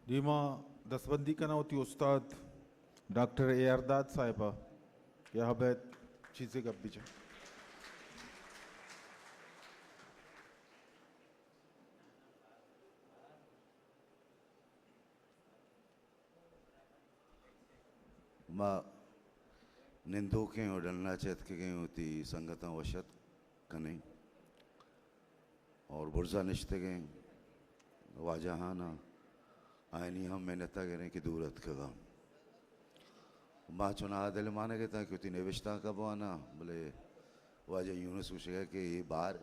دیما دستبندی کناں وتی استاد ڈاکٹر اے آر داد صاحب ءَ کہ آ بئیت چیزے گپ بجن۔ ما نندوکیں و ڈنا چہ اتکگیں وتی سنگتاں وش اتک کنیں اور برزا نشتگیں واجہاناں، آیانی ہم منت ءَ گریں کہ دور اتکگاں۔ ما چوناہا دلمانگ اتاں کہ وتی نبشتانک ءَ بواناں، بلے واجہ یونس گوشگ ءَ کہ اے بار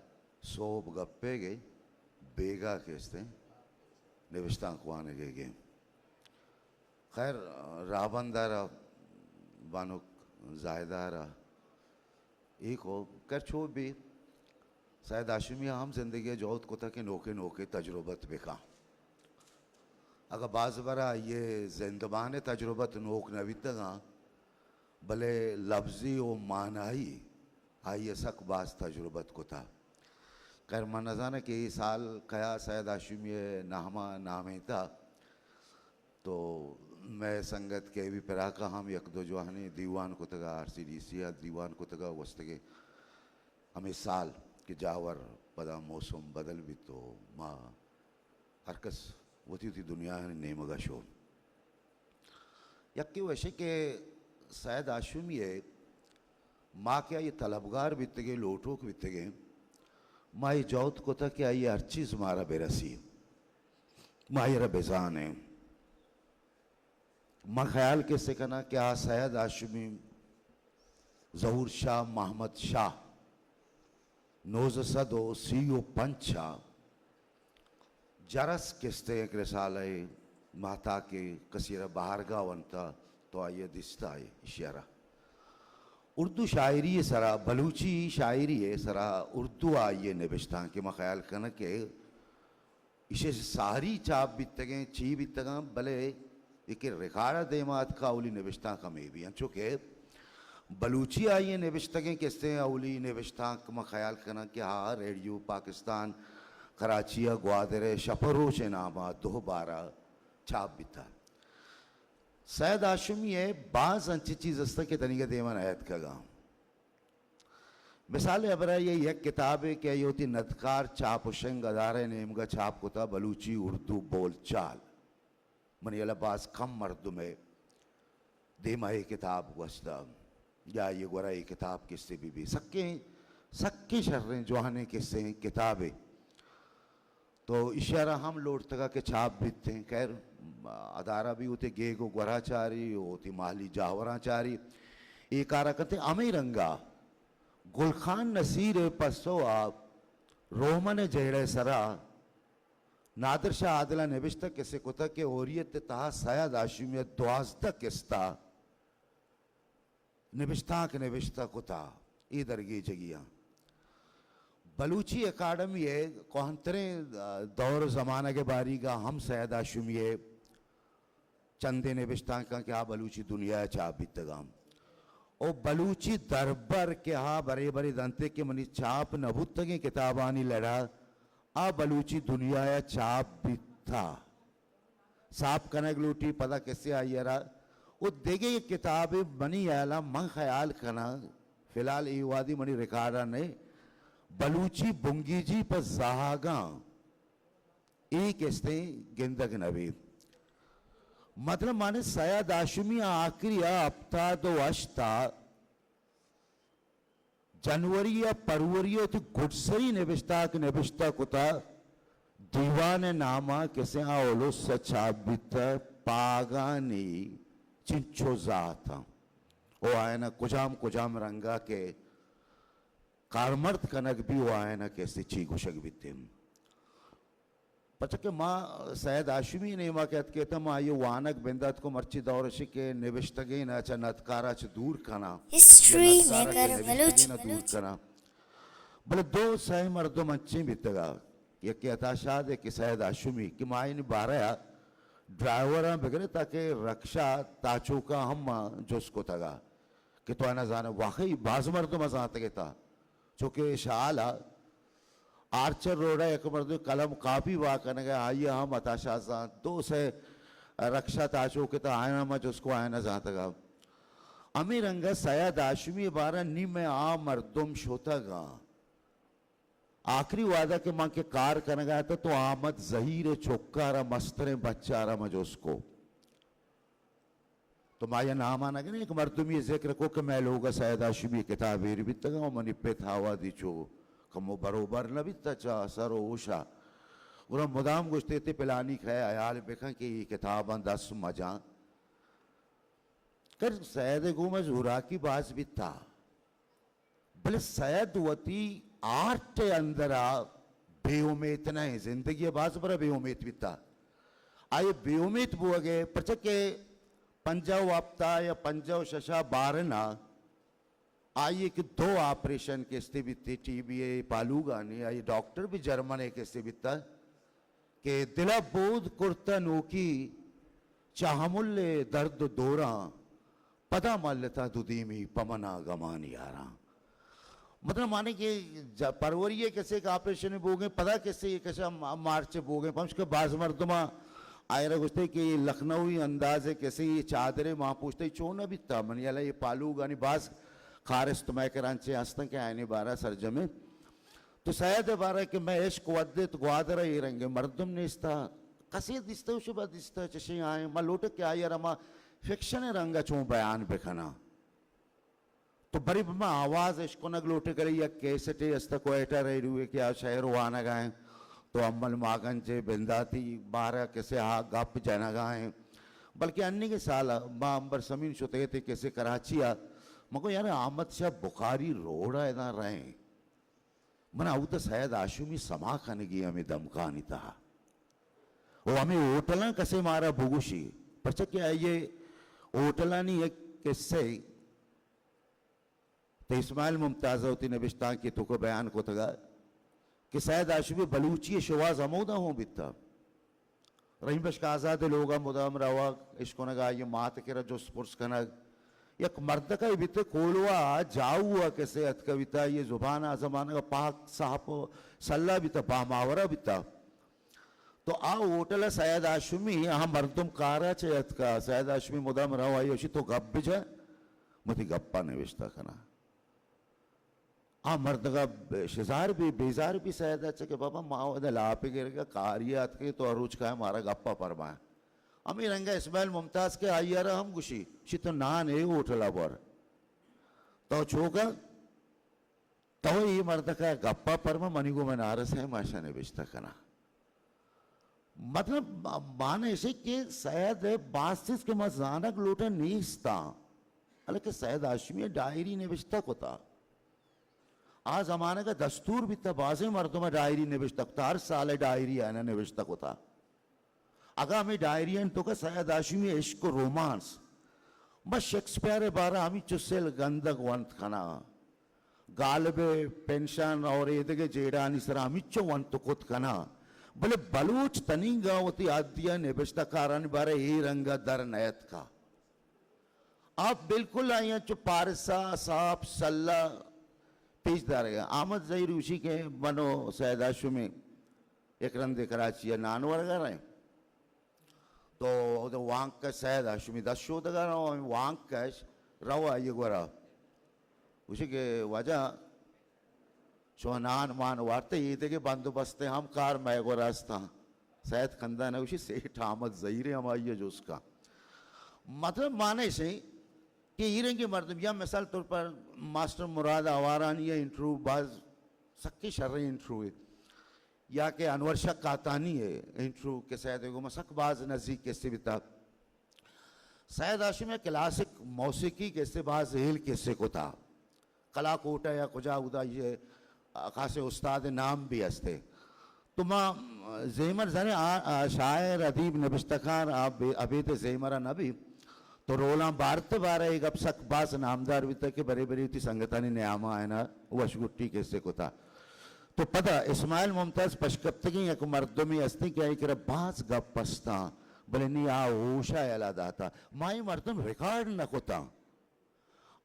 سہب گپیگ ءَ، بیگاہ کہ استیں نبشتانک وانگ ءَ گیں۔ خیر، راہبند ءَ را، بانک زاہدہ ءَ را، ایوک ءَ خیر چو بی سید ہاشمی ءَ ہم زندگی ءَ جہد کتگ کہ نوکیں نوکیں تجربت بکاں۔ اگاں باز برا آئی ءِ زندمان ءِ تجربت نوک نہ بیتگاں، بلے لبزی و مانائی آئی ءَ سک باز تجربت کتگ۔ خیر، من نزاناں کہ اے سال کیا سید ہاشمی ءِ نام ءَ نامینتہ، تو مئے سنگت کے وی پراک ءَ ہم یک دو جوانیں دیوان کتگ ءَ، آر سی ڈی سی ءَ دیوان کتگ ءَ گوستگیں ہمے سال کہ جاور پدا موسم بدل بیت و ما ہر کس وتی وتی دنیا ءِ نیمگ ءَ شو۔ یکے وشے کہ سید ہاشمی ءَ ما کہ آئی ءِ طلبگار بیتگیں، لوٹوک بیتگیں، ما اے جہد کتگ کہ آئی ءِ ہر چیز مارا برسی، ما آئی ءَ را بزانیں۔ من خیال کسے کناں کہ آ سید ہاشمی، ظہور شاہ، محمد شاہ، نوزدہ سد و سی و پنچ ءَ جرس کستیں یک رسالہ ءِ ماہتاکے، کسی ءَ را بہارگاہ ونتا تو آئی ءَ دیستا، ایشی ءَ را اردو شاعری ءِ سرا، بلوچی شاعری ءِ سرا اردو ءَ آئی ءِ نبشتانک کہ من خیال کناں کہ ایشی ساری چاپ بیتگیں، چی بیتگاں، بلے ایکے ریکارڈ ءَ دیما اتکا اولی نبشتانک ہمے بی انت، چونکہ بلوچی ءَ آئی ءِ نبشتگیں کستیں اولی نبشتانک من خیال کناں کہ ہا ریڈیو پاکستان کراچی ءَ گوادر ءِ شپ ءُ روچ ءِ نام ءَ دو بار ءَ چاپ بیتگ۔ سید ہاشمی ءِ باز انچیں چیز است کہ تنیگا دیما نہ اتکگاں۔ مثال ءِ ہبرا، اے یک کتابے کہ آئی ءَ وتی ندکار چاپ و شنگ ادارہ ءِ نیمگا چاپ کتا، بلوچی اردو بول چال۔ منی ہیالا باز کم مردم ءِ دیما اے کتاب گوستہ یا آئی ءِ گورا اے کتاب کسے بہ بی۔ سکیں، سکیں شریں جوانیں کسے کتابے۔ تو ایشی ءَ را ہم لوٹتگا کہ چاپ بیتیں۔ خیر، ادارہ بھی وتی گیگ و گورا چاری، وتی مالی جاوراں چاری، اے کارا کنتے۔ ہمے رنگا گل خان نصیر ءِ پسو ءَ رومن ءِ جیڑہ ءِ سرا نادر شاہ عادل ءَ نبشتہ کسے کتگ کہ حریت ءِ تہا سید ہاشمی ءَ دوازدہ کستا نبشتانک نبشتہ کتا، اے درگیجگی آں۔ بلوچی اکیڈمی ءِ کوہنتریں، آ، دور زمانگ ءِ باریگا ہم سید ہاشمی ءِ چندے نبشتانکاں کہ آ بلوچی دنیا ءَ چاپ بیتگاں۔ او بلوچی دربر کہ آ برے برے دنتے کہ منی چاپ نہ بوتگیں کتابانی لڑا آ بلوچی دنیا ءَ چاپ بیتا۔ ساپ کنگ لوٹی، پدا کسے آئی ءَ را۔ او دگہ یک کتابے منی ہیالا من خیال کناں، فی الحال اے وہدی منی ریکارڈا نئے، بلوچی بنگیجی پہ زہگاں، اے کستیں گندگ نہ بیت۔ مطلب، مانے سید ہاشمی آخری ءَ ہپتاد و ہشت ءَ جنوری یا پروری ءَ وتی گڈسری نبشتانک نبشتہ کتا، دیوان ءِ نام ءَ کسے آ الس ءَ چاپ بیتہ، پاگانی چنچو زاتاں و آیانا کجام کجام رنگا کہ کارمرد کنگ بی و آیانا کسے چی گوشگ بیتیں۔ پرچا کہ ما سید ہاشمی ءِ نیما کہ اتکیں تہ ما آئی ءِ وانگ بندات کو، مرچی دور اشی کہ نبشتگین ءَ چہ ندکارا چہ دور کناں، یا ہسٹری ندکارا چہ میکر نبشتگین ءَ بلوچ۔ دور کناں۔ بلے دو سئے مردم انچیں بیتگا، یکے عطا شاد ءُ یکے سید ہاشمی، کہ ما آیانی بارہ ءَ ڈرائیوراں بگرے تاکہ رکشہ تاچوکاں ہم ما جست کتگا کہ تو آیانا زانے، واقعی باز مردم ءَ زانتگ ات۔ چونکہ شال ءَ آرچر روڈ ءَ یک مردمے قلم کاپی وا کنگ ءَ، آئی ءَ ہم عطا شاد زانت۔ دو سئے رکشہ تاچوک ات، آیاں ما جست کو، آیاں نہ زانتگ ات۔ ہمے رنگ ء سید ہاشمی ء بارہ نی مئے آ مردم شتگ ات۔ آخری وہد ء کہ من کہ کار کنگ ء اتاں تو احمد ظہیر ء چک ء را، مستریں بچ ء را ما جست کو۔ تو ما آئی ء نام ء نہ گریں، یک مردمی ء ذکر کو کہ مئے لوگ ء سید ہاشمی ء کتاب ایر بیتگ ء منی پت آ وہدی چو کمو بروبر نہ بیت ء چہ سر ء ہوش ء گڑا مدام گوشت ئے تئی پلانی کئے، ہیال بکن کہ اے کتاباں دست مجاں۔ کر سید ء گوما زوراکی باز بیتا۔ بلے سید وتی آرٹ ء اندر ء بے امیت نہ انت، زندگی ء باز برا بے امیت بیتا۔ آئی بے امیت بوگ ء پرچا کہ پنجاہ و ہپت ء یا پنجاہ و شش ء بارن ء آئی ء کہ دو آپریشن کستے بیتے، ٹی بی ء پالوگانی، آئی ڈاکٹر بھی جرمن ء کستے بیتا۔ کہ دل ء بود کرتہ نوکی چہ ہمل ء درد و دوراں، پدا ملتہ دو دیمی پہ منا گمان یاراں۔ مطلب مانے کہ ج-، پروری ء کسے کہ آپریشن بوگیں، پدا کسے یہ کشا ما-، مارچ بوگیں، پمشکہ باز مردماں آئرا گوشتے کہ یہ لکھنؤی انداز ء کسے یہ چادرے ماں پوشتے چون نہ بیتا، منی اللہ یہ پالوگانی باز کارست مئے کرانچے ہستن کہ آئینے بارہ سرجمیں تو سید ء بارہ کہ مئے عشق ودت گوادر ء اے رنگیں مردم نیستا، کسے دیستہ و شبہ دیستہ چشیں آئیں، ما لوٹے کہ آئی ء را ما فکشن ء رنگ ء چون بیان بکناں۔ تو برے ما آواز اشکنگ لوٹے کرے یک کیسٹے است کوئٹہ ریڈیو ء کہ آ شعر وانگ ء ایں تو امل ماگنج ء بنداتی بارہ کسے آ گپ جنگ ء ایں۔ بلکہ انی کے سال ء ما امبر سمین شتگے تے کسے کراچی ء مگو یار احمد شاہ بخاری روڈ ء ادا رہیں۔ من اودا سید ہاشمی سما کنگی ہمے دمکانی تہا۔ و ہمے ہوٹلاں کسے مارا بگوشی، پرچا کہ آئیے ہوٹلانی یک قصہ تے اسماعیل ممتاز وتی نبشتانکی توکا بیان کتگا کہ سید ہاشمی بلوچی شواز ہمودا ہوں بیتا۔ رحیم بخش آزاد ء لوگ ء مدام روگ، اشکنگ ء آئی ء مات ء کرا جست پرس کنگ۔ یک مردکے بیت کولواہ ء جاؤ ء کسے اتکگ بیت، آئی ء زبان آ زمانگ ء پاک صاف ء سلہ بیت، باماورہ بیت۔ تو آ ہوٹل ء سید ہاشمی آ مردم کار ء چہ اتکگ، سید ہاشمی مدام رو آئی ء گوشی تو گپ بجن، من تئی گپ ء نبشتہ کناں۔ آ مردگا شزار بی، بیزار بی سید ء چہ کہ بابا ما ودا لاپے گرگا کاری اتکیں تو ہر روچ کائے مارا گپا پرمائے۔ ہمے رنگا اسماعیل ممتاز کہ آئی ء را ہم گوشی، شی تو نان اے ہوٹل ء بور۔ تو چوکا، تو اے مردکا گپا پرما منی گو من آرس ہے ماشا نبشتہ کنا۔ مطلب، معنی ایشی کہ سید ء باز چیز کہ ما زانگ لوٹاں نیستاں، حالانکہ سید ہاشمی ء ڈائری نبشتہ کتا۔ آ زمانگ ء دستور بیتا، بازیں مردم ء ڈائری نبشتہ کتا، ہر سال ء ڈائری آیاں نبشتہ کتا۔ اگاں ہمے ڈائری انت تو کہ سید ہاشمی ء عشق و رومانس، بس شیکسپیئر ء بارہ ہمینچو سل گندگ ونت کناں۔ گالب ء پنشن اور ایدگہ جیڑھانی سرا ہمینچو ونت و کت کناں، بلے بلوچ تنینگا وتی عادی ء نبشتہ کارانی بارہ اے رنگ ء در نیتکا۔ آ بالکل آئی ء چو پارسا، ساپ، سلہ پیش دارگ ء۔ احمد ظہیر گوشی کہ من و سید ہاشمی یک رندے کراچی ء نان ورگ ء رہیں۔ تو اود وانگ کش سید ہاشمی دست شودگا رو، وانگ کش رو آئی گورا۔ گوشی کہ واجہ شما نان مان وارتے، ایدگہ بندوبست ہم کار مئے گورا استاں۔ سید خندان گوشی سیٹھ احمد ظہیر ہمائی جوز کا۔ مطلب معنی سے کہ ایرنگی مردم یا مثال طور پر ماسٹر مراد آوارانی یا انٹرویو باز سکی شریں انٹرویو۔ یا کہ انور شاہ قاتانی ء انٹرویو کہ سید ء گوما سک باز نزیک کسے بیتا۔ سید ہاشم ء کلاسک موسیقی کسے باز ہیل کسے کتا۔ کلاکوٹ ء یا کجا اودا یہ خاصے استاد نام بھی ہستے۔ تو ما زیمر زانے آ، آ، شاعر، ادیب، نبشتہ کار، آ بے-، ابید زیمر نہ بھی۔ تو رولاں بارت بارہ اے گپ سک باز نامدار بیتگ کہ برے برے وتی سنگتانی نیاما آیانا وشگٹی کسے کتا۔ تو پدا اسماعیل ممتاز پشکپتگیں یک مردمے ہستیں کہ آئی کرا باز گپ استاں، بلے نی آ ہوشا یلا داتا۔ ما اے مردم ریکارڈ نہ کتاں۔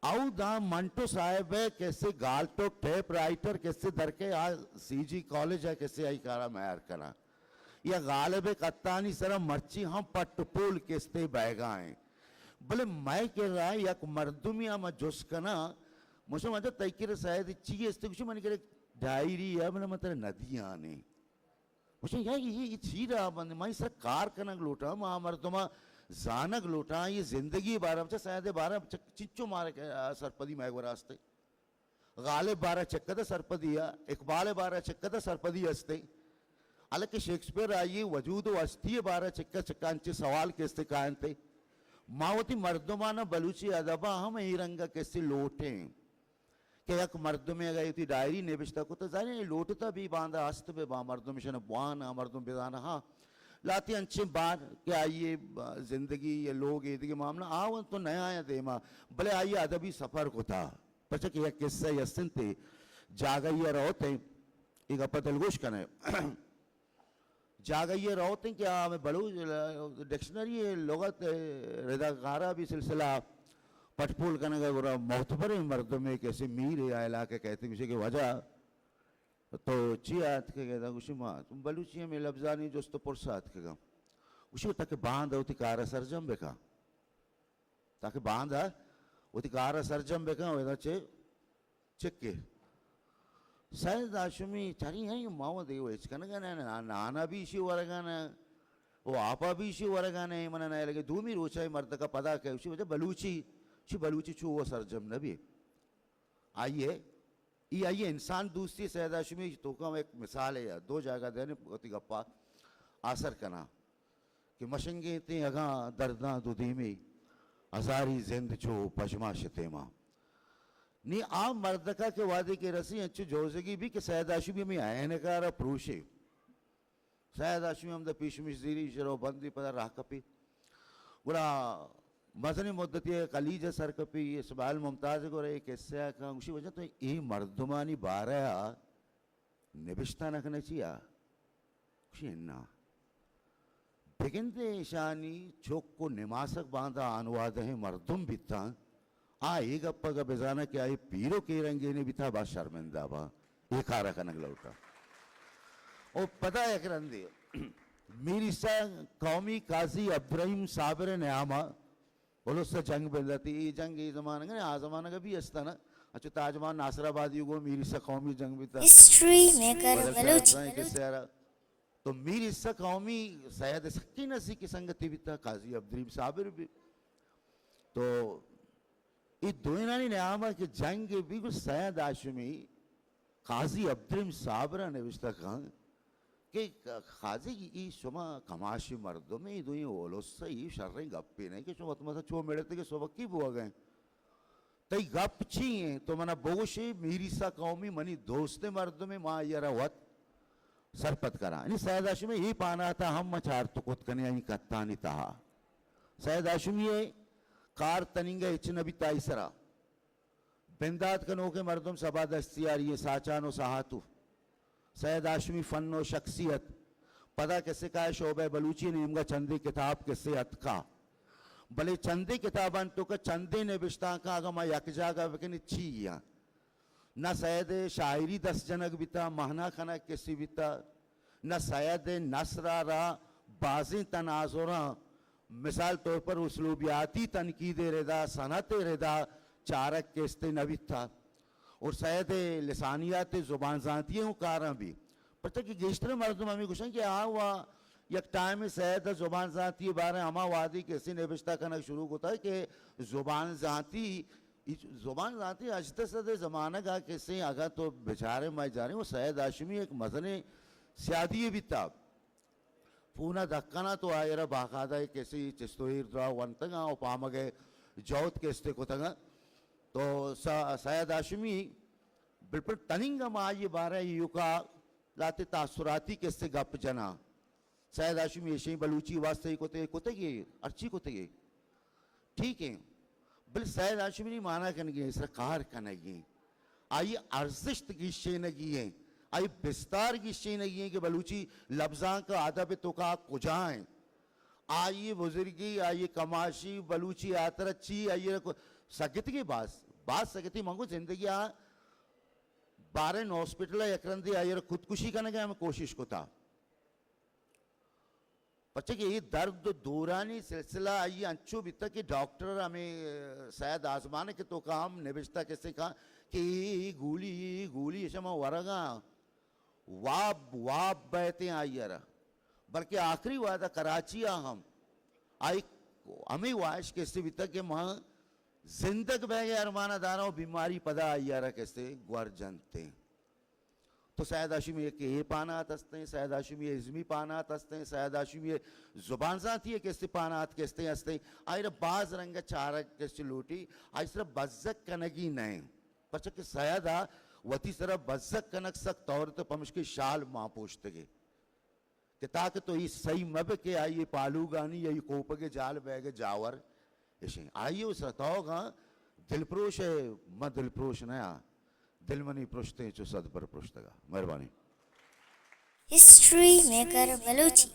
اودا منٹو صاحب ء کسے گالٹو ٹیپ رائٹر کسے درکے آ سی جی کالج ء کسے آئی کارا میار کناں۔ یا غالب ءِ کتانی سرا مرچی ہم پٹ پول کستے بئیگا ایں۔ بلے مئے کرا یک مردمے ءَ ما جست کناں، مشم اجا تئی کرا سید چی است؟ گوشی منی کرا ڈائری ءَ، بلے من ترا ندیانے۔ گوشی یا یہ، یہ چی را بند؟ ما سر کار کنگ لوٹاں، ما مردم زانگ لوٹاں، یہ زندگی بارہ چہ سید بارہ چنچو مارا سرپدی مئے گورا استے۔ غالب بارہ چکد سرپدی ءَ، اقبال بارہ چکد سرپدی استے۔ حالانکہ شیکسپیئر آئی وجود و ہستی بارہ چکا چکا انچے سوال کستے کاینتے۔ ما وتی مردمانہ بلوچی ادبا ہم اے رنگا کستے لوٹیں کہ یک مردمے اگہ وتی ڈائری نبشتہ کت، زانیں لوٹتا بی باندا ہست بہ با، مردم شن بوانا، مردم بزانا، ہاں۔ لاتی انچیں بار کہ آئی زندگی یا لوگ ایدگہ معاملہ آون تو نیایا دیما، بلے آئی ادبی سفر کتا۔ پرچا کہ یک قصہ یستنتے، جاگہی ءَ روت ایں، اے گپ ءَ دلگوش کن ئے۔ جاگہی ءَ روت ایں کہ آ ہمیں بلوچ ڈکشنری لغت ردا غارہ بھی سلسلہ پٹ پول کنگ ءَ گڑا معتبریں مردمے کسے میرے آ علاقہ کہتے گوشے کہ واجہ تو چی آتکگ ئے؟ گوشی ما بلوچی ہمیں لبزانی جست و پرس آتکگاں۔ گوشی تاکہ باند وتی کار ءَ سرجم بکا۔ تاکہ باندا وتی کار ءَ سرجم بکن، و ادا چہ چکے۔ سید ہاشمی چری ہیں، ما و دیو ہچ کنگا نہ، نا-، نانا بھی ایشی ورگا نہ، و آپا بھی ایشی ورگا نہ، من نہ لگے۔ دومی روچا مردکا پدا کہ اسی وجہ بلوچی، چی بلوچی چو وہ سرجم نہ بھی۔ آئیے، ای آئیے انسان دوستی سید ہاشمی توکا ایک مثال ہے، دو جاگہ دینے وتی گپا آسر کنا۔ کہ مشنگیں تیں اگاں درداں دو دیمی، ہزاری زند چو پژما شتیما۔ نی آ مردکا کہ وہدے کہ رسی انچو جوزگی بھی کہ سید ہاشمی ہمیں عینکارا پروشے۔ سید ہاشمی ہمدا پیشمش زیری شرو بندی پدا راہ کپی۔ گڑا مزنی مدتی کلیج سر کپی، اسماعیل ممتاز گورے قصہ کن، گوشی وجہ تو اے مردمانی بارہ نبشتہ نہ کنے چیا؟ گوشی اناں۔ بگندے ایشانی چک و نماسگ باندا آنوادہیں مردم بیتاں، آ اے گپ اگہ بزاناں کہ آئی پیرک اے رنگینے بیتا، باز شرمندہ باں، اے کارا کنگ لوٹاں۔ او پدا یک رندے میرسا قومی قاضی عبدالرحیم صابر نیاما الس ء جنگ بنداتی، اے جنگ اے زمانگ نہ، آ زمانگ بھی استانا۔ اچھا تاج محل ناصر آبادی گو میر عیسیٰ قومی جنگ بیتا۔ ہسٹری میکر بدر بلوچ۔ شاہ ابراہیم کے سیارہ۔ تو میر عیسیٰ قومی سید سکی نزیک سنگتی بیتا، قاضی عبدالرحیم صابر بھی۔ تو اے دوئینانی نیام کہ جنگ بھی گو سید ہاشمی قاضی عبدالرحیم صابر نوشتہ کن کہ قاضی ای شما کماشی مردم ای دوئیں اولس ای شریں گپے نہیں کہ شما تمہارا چو میڑتے کہ سبکی بوا گئے۔ تئی گپ چی ہیں؟ تو منا بگوشے، میر عیسیٰ قومی منی دوست مردم، ما یرا وت سرپد کراں۔ یعنی سید ہاشمی ای پاناتا ہم ما چار تو کت کنے ای کتانی تہا۔ سید ہاشمی کار تننگا ہچ نبی تائی سرا۔ بندات کنوکیں مردم سبا دستیاری ساچان و ساہاتو۔ سید ہاشمی فن و شخصیت۔ پدا کسے کا شعبہ بلوچی نیمگا چندے کتاب کسے اتکا۔ بلے چندے کتابان تو کا چندے نبشتانکا اگا ما یک جاگہ بکنی چی یا۔ نہ سید شاعری دست جنگ بیتا، مہنا کنگ کسی بیتا، نہ سید نثر ء را بازیں تناظراں، مثال طور پر اسلوبیاتی تنقید ء ردا، صنعت ء ردا چارگ کستے نہ بیتا۔ اور سید لسانیات زبان زانتی اوں کاراں بھی۔ پرچہ کہ گیشتر مردم ہمیں گوشن کہ آ و یک ٹائم سید زبان زانتی بارے ہما وادی کسی نبشتہ کنگ شروع کتا کہ زبان زانتی، زبان زانتی ہژدہ صد زمانگ ء کسے اگاں تو بچارے مئے جارے وہ سید ہاشمی ایک مزنیں سیادی بیتا۔ پونا دکنا تو آئرا باقاعدہ کسی چست و ایر درا ونتگاں و پامگ جوت کستے کتگاں۔ تو س-، سید ہاشمی بالکل تننگ ہم آئی بارہ ایوکا لاتے تاثراتی کسے گپ جنا۔ سید ہاشمی ایشیں بلوچی واسطہ ہی کتے، کتگی، ہرچی کتگی۔ ٹھیک ہے۔ بل سید ہاشمی نی مانا کنگی، اس کار کنگی۔ آئی ارزشت گیشینگی ہیں، آئی بستار گیشینگی ہیں کہ بلوچی لبزانک ادب تو کا کجا ہیں۔ آئی بزرگی، آئی کماشی، بلوچی آتر چی، آئی سگتگی باز، باز سگتی منگو زندگی آ بارن ہاسپٹل یک رندی آئی خودکشی کنگے ہم کوشش کتا۔ پرچا کہ اے درد و دورانی سلسلہ آئی انچو بیتگ کہ ڈاکٹر ہمے سید آزمانک ءِ توکا ہم نبشتہ کسے کاں کہ اے گولی، اے گولی اش ما ورگاں واب، واب بئیتیں آئی ءَ را۔ بلکہ آخری وہدا کراچی ءَ ہم آئی ہمے واہش کسے بیتگ کہ ما زندگ بئیگ ءِ ارمان ءَ داراں و بیماری پدا آئی ءَ را کسے گور جنتیں۔ تو سید ہاشمی ءِ کہ اے پانات ہستیں، سید ہاشمی ءِ ازمی پانات ہستیں، سید ہاشمی ءِ زبان زانتی ءِ کسے پانات کسے ہستیں، آئی را باز رنگ ءَ چارگ کسے لوٹی، آئی سرا بزگ کنگی نہ انت۔ پرچا کہ سید ءَ وتی سرا بزگ کنگ سک تورت، پمشکہ شال مان پوشتگے کہ تاکہ تو اے سہی مہ بہ کہ آئی ءِ پالوگانی یا اے کوپگ ءِ جال بئیگ ءِ جاور اشیں۔ آئی ءِ سرا توگاں دلپروش ءَ، من دلپروش نہ آں، دل منی پرشتیں چو سد پر پرشتگا۔ مہربانی۔ History maker Balochi.